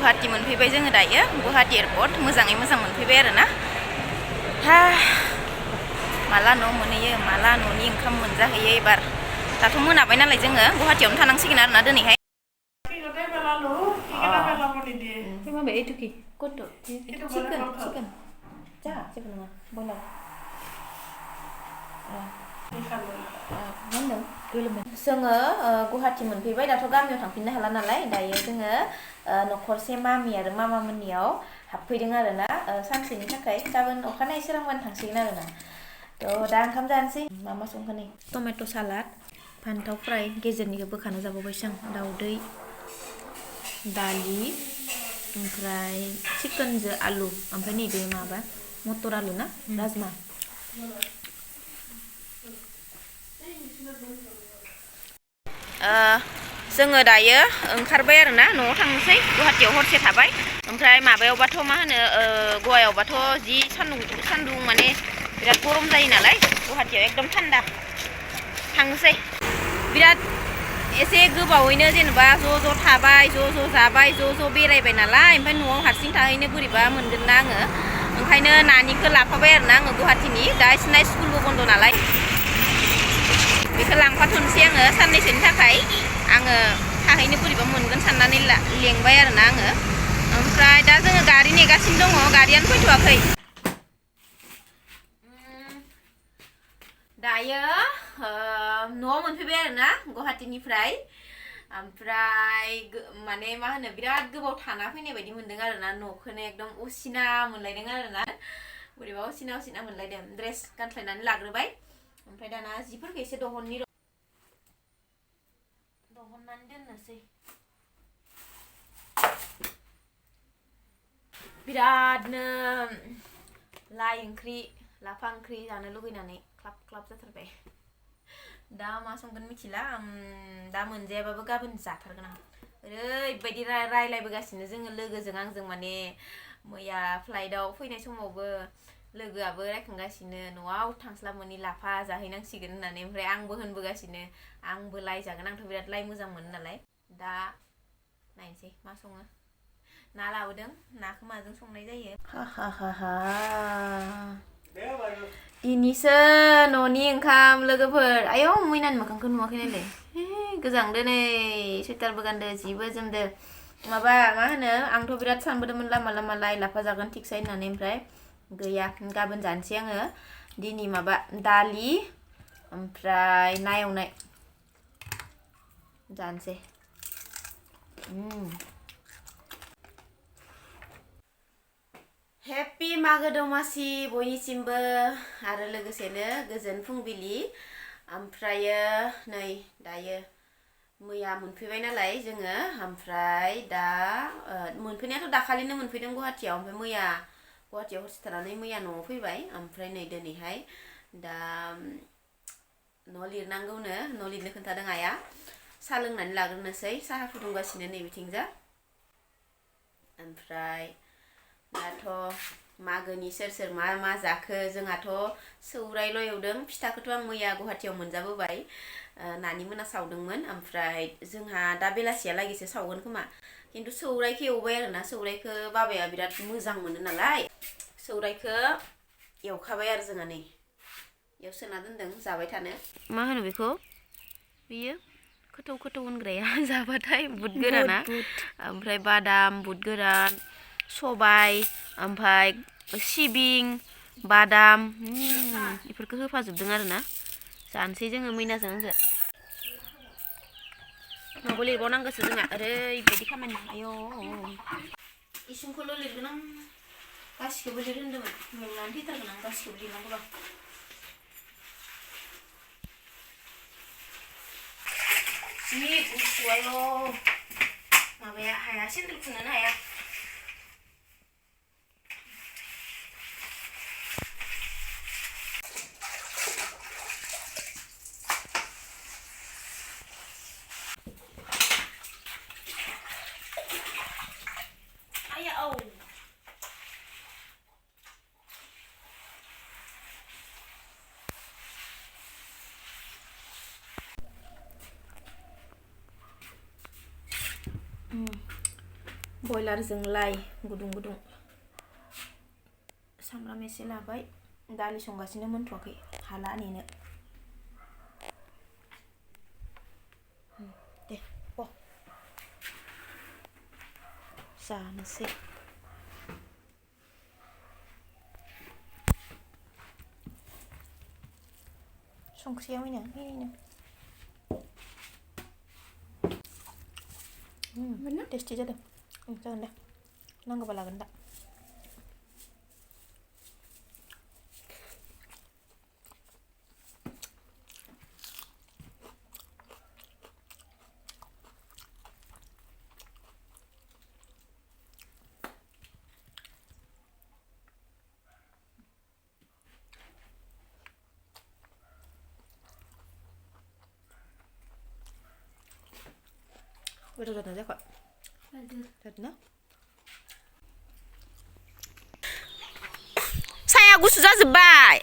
गुवाहाटी मोनफैबाय जोङो दायो गुवाहाटी एयारपर्ट मोजाङै मोजां मोनफैबाय आरो ना माला न' मोनहैयो माला न'नि ओंखाम मोनजाहैयो एबार दाथ' मोनाबाय नालाय जोङो गुवाहाटीयावनो थानांसिगोन आरो ना दिनैहाय माबे एटु कि कत चिकेन चिकेन जा जेबो नङा बयलार जोङो गुवाहाटी मोनफैबाय दाथ' गामियाव थांफिननो हाला नालाय दायो जोङो न'खरसे मामि आरो मामा मोननियाव हाबफैदों आरो ना सानसेनि थाखाय गाबोन अखानायै सोरांबानो थांसिगोन आरो ना थ' दा ओंखाम जानोसै मा संखो नै टमेट' सालाद फान्थाव फ्राय गेजेरनिखौ बोखानो जाबावबायसो आं दाउदै दालि ओमफ्राय चिकेनजों आलु ओमफ्राय नैबे माबा मटर आलु ना राजमा जोङो दायो ओंखारबाय आरो ना न'आव थांनोसै गुवाहाटीयाव हरसे थाबाय ओमफ्राय माबायावबाथ' मा होनो गवायावबाथ' जि सान्दुं माने बिराद गरम जायो नालाय गुवाहाटीयाव एकदम थान्दा थांनोसै बिराद एसे गोबावैनो जेनेबा ज' थाबाय ज' जाबाय ज' बेरायबाय नालाय ओमफ्राय न'आव हारसिं थाहैनो बोरैबा मोनगोन ना आङो ओंखायनो नानिखौ लाफाबाय आरो ना आङो गुवाहाटीनि दा बिसिना स्कुलबो बन्द' नालाय बेखौ लांफाथ'नोसै आङो साननैसोनि थाखाय आङो थाहैनो बोरैबा मोनगोन साननानै लेंबाय आरो ना आङो ओमफ्राय दा जोङो गारि नेगासिनो दङ गारियानो फैथ'वाखै दायो न'आव मोनफैबाय आरो ना गुवाहाटीनिफ्राय ओमफ्राय माने मा होनो बिराद गोबाव थाना फैनाय बायदि मोनदों आरो ना न'खौनो एकदम असिना मोनलायदों आरो ना बोरैबा असिना मोनलायदों ड्रेस गानस्लायनानै लाग्रोबाय ओमफ्राय दाना जिफोरखौ एसे दहननानै दोननोसै बिरादनो लाइ ओंख्रि लाफा ओंख्रि जानो लुगैनानै क्लाब जाथारबाय दा मा संगोन मिथिला दा मोनजायाबाबो गाबोन जाथारगोन आं ओरैबायदि रायलायबोगासिनो जोङो लोगोजों आंजों माने मैया फ्लाइटआव फैनाय समावबो लोगोआबो रायखांगासिनो न'आव थांस्लाबमोनि लाफा जाहैनांसिगोन होननानै ओमफ्राय आंबो होनबोगासिनो आंबो लाइ जागोन आंथ' बिराद लाइ मोजां मोनो नालाय दा नायनोसै मा सङो ना लाबोदों नाखौ माजों संनाय जायो दिनैसो न'नि ओंखाम लोगोफोर आयौ मैनानि मोखांखौ नुवाखै नायलाय गोजांदो नै सुइटारबो गानदो जिबो जोमदो माबा मा होनो आंथ' बिराद सानबोदोंमोन लामा लाइ लाफा जागोन थिगसे होननानै ओमफ्राय गैया गाबोन जानोसै आङो दिनै माबा दालि ओमफ्राय ना एवनाय जानोसै हेपि मागो दमासि बयनिसिमबो आरो लोगोसेनो गोजोन फुंबिलि ओमफ्रायो नै दायो मैया मोनफैबाय नालाय जोङो ओमफ्राय दा मोनफैनायाथ' दाखालिनो मोनफैदों गुवाहाटीयाव ओमफ्राय मैया गुवाहाटीयाव हरसे थानानै मैया न'आव फैबाय ओमफ्राय नै दिनैहाय दा न' लिरनांगौनो न' लिरनो खोन्थादों आइया साहा लोंनानै लाग्रोनोसै साहा फुदुंगासिनो नै बिथिंजा ओमफ्राय दाथ' मागोनि सोर मा जाखो जोंहाथ' सौरायल' एवदों फिथाखौथ' आं मैया गुवाहाटीयाव मोनजाबोबाय नानि मोना सावदोंमोन ओमफ्राय जोंहा दा बेलासियालागैसो सावगोन खोमा खिन्थु सौरायखौ एवबाय आरो ना सौरायखौ बाबाया बिराद मोजां मोनो नालाय सौरायखौ एवखाबाय आरो जोंहा नै एव सोना दोनदों जाबाय थानो मा होनो बेखौ बेयो खोथौ होनग्राया जाबाथाय बुट गोराना ओमफ्राय बादाम बुट गोरान सबाय ओमफ्राय सिबिं बादाम बेफोरखौ होफाजोबदों आरो ना जानोसै जोङो मैनाजों आंजों न'बो लिरबावनांगौसो जोंहा ओरैबायदि खामानि आयौ इसिंखौल' लिरगोन आं गासिखौबो लिर होन्दोंमोन मेंनानै थैथारगोन आं गासिखौबो लिरनांगौबा जि गुसु आयौ माबाया हाया सेन्देल खुनोनो हाया बयलारजों लाइ गुदुं गुदुं सामब्राम एसे लाबाय दालि संगासिनो मोनथ'वाखै हाला नेनो दे अ जानोसै संख्रिया मैना टेस्टि जादों जागोन दे नांगौबा लागोन दा Udah datang aja kok. Datang. Saya gusu जाजोब्बाय.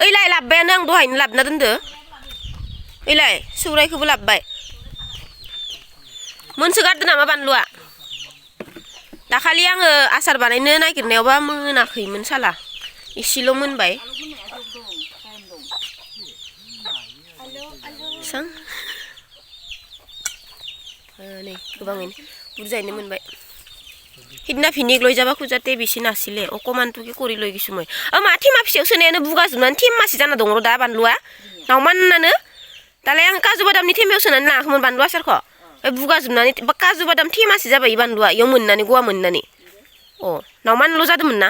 ओइलाय लाबबायानो आं दहायनो लाबना दोनदो. ओइलाय सौरायखौबो लाबबाय. मोनसोगारदो नामा बानलुआ? दाखालि आङो आसार बानायनो नागिरनायावबा मोनाखैमोन साला. इसेल' मोनबाय. सां नै गोबाङैनो बुरजायैनो मोनबाय हिदना भिनिक लय जाबा खुजाते बिसि नासिले अकमान तुके करि लय गिसुमै मा थेमा फिसायाव सोनायानो बुगाजोबनानै थेमासि जाना दङ दा बानलुआ नावमाननानो दालाय आं काजु बादामनि थेमायाव सोनानै लाङाखैमोन बानलु आसारखौ बुगाजोबनानै काजु बादाम थेमासि जाबाय बानलुआ इयाव मोननानै गवा मोननानै अ नावमानल' जादोंमोन ना